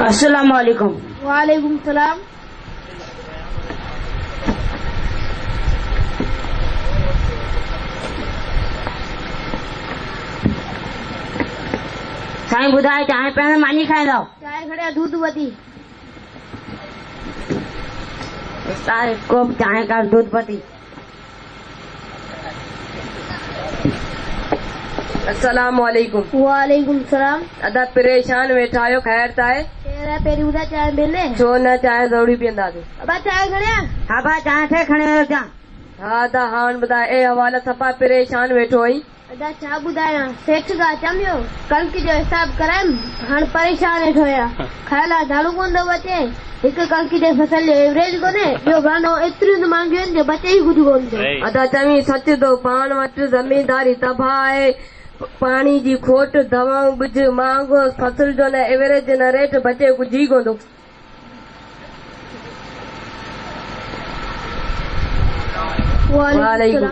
अस्सलाम वालेकुम। वालेकुम सलाम। साईं ॿुधाए चांहि पीअण मानी खाईंदव? चांहि खणे दूध पत्ती। सारे कोप चांहि का दूध पत्ती। अस्सलाम वालेकुम। वालेकुम सलाम। अदा परेशान वेठा आहियो, ख़ैर त आहे? ख़ैर आहे, पहिरीं ॿुधाए चांहि पीअंदे? छो न, चांहि ज़रूरी पीअंदासीं। अबा चांहि खणे आ? हा भाउ, चांहि थे खणे अचां। हा अदा, हाणे ॿुधाए, ए हवाला सफ़ा परेशान वेठो आहीं। अदा छा ॿुधायां, सेठ खां अचां पियो, कणिक जो हिसाब करायमि, हाणे परेशान वेठो आहियां। खाइण लाइ दाणो कोन थो बचे, हिकु कणिक जे फसल जो एवरेज कोन्हे, ॿियो भाणो एतिरियूं त महांगियूं आहिनि जो बचे ई कुझु कोन थो। अदा चवी सच थो, पाण वटि ज़मींदारी तबाह आहे, पाणी जी खोट, दवाऊं ॿिज महांगो, फसल जो न एवरेज न रेट, बचे कुझु ई कोन थो। वालेकुम।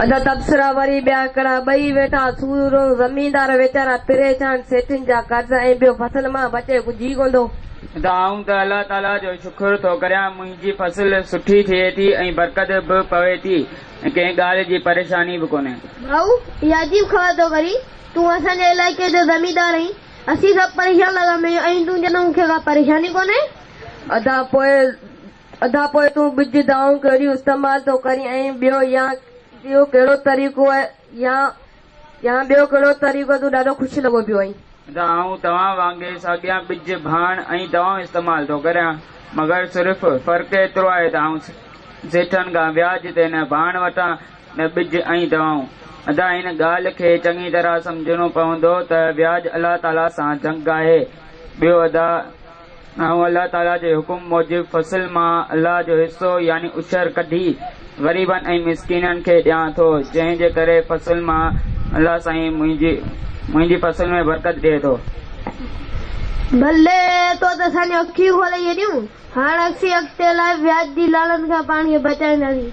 अदा तबसरा वरी ॿिया हिकिड़ा ॿई वेठा सूरो, ज़मींदार वीचारा परेशान, सेठियुनि जा कर्ज़ ऐं ॿियो फसल मां बचे कुझु ई कोन थो। त आउं त अलाह ताला जो शुक्र थो करियां, मुंहिंजी फसल सुठी थिए थी ऐं बरकत बि पवे थी ऐं कंहिं ॻाल्हि जी परेशानी बि कोन्हे। भाऊ, इहा अजीब ख़बर थो करी, तूं असांजे इलाइक़े जो ज़मींदार आहीं, असीं सभु परेशान लॻा पिया आहियूं ऐं तूं चवंदो मूंखे का परेशानी कोन्हे? अदा पोइ तूं ॿिज दवाऊं कहिड़ियूं इस्तेमाल थो करीं ऐं ॿियो या ॿियो कहिड़ो तरीक़ो आहे या ॿियो कहिड़ो तरीक़ो, तूं ॾाढो ख़ुशि लॻो पियो आहीं। त आउं तव्हां वांगुरु साॻिया ॿिज, भाण ऐं दवाऊं इस्तेमाल थो करियां, मगर सिर्फ़ फ़र्क़ु एतिरो आहे त आउं सेठनि खां व्याज ते न भाण वठां न ॿिज ऐं दवाऊं। अदा हिन ॻाल्हि खे चङी तरह सम्झणो पवंदो त व्याज अलाह ताला सां जंग आहे। ॿियो अदा आउं अलाह ताला जे हुकुम मूजिबि फसल मां अलाह जो हिसो यानी उशर कढी ग़रीबनि ऐं मिसकीननि खे ॾियां थो, जंहिंजे करे फसल मां अलाह साईं मुंहिंजी फसल में बरकत ॾिए थो। भले तो त असांजो अखियूं खोले छॾियूं, हाणे असीं अॻिते लाइ व्याज जी लालनि खां पाण खे बचाईंदासीं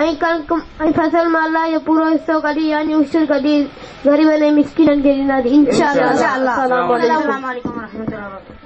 ऐं कणिक ऐं फसल मां अलाह जो पूरो हिसो कढी यानी उशर कढी ग़रीबनि ऐं मिसकीननि खे ॾींदासीं इंशाअल्लाह। इंशाअल्लाह। अस्सलाम वालेकुम। रहमतुल्लाहि।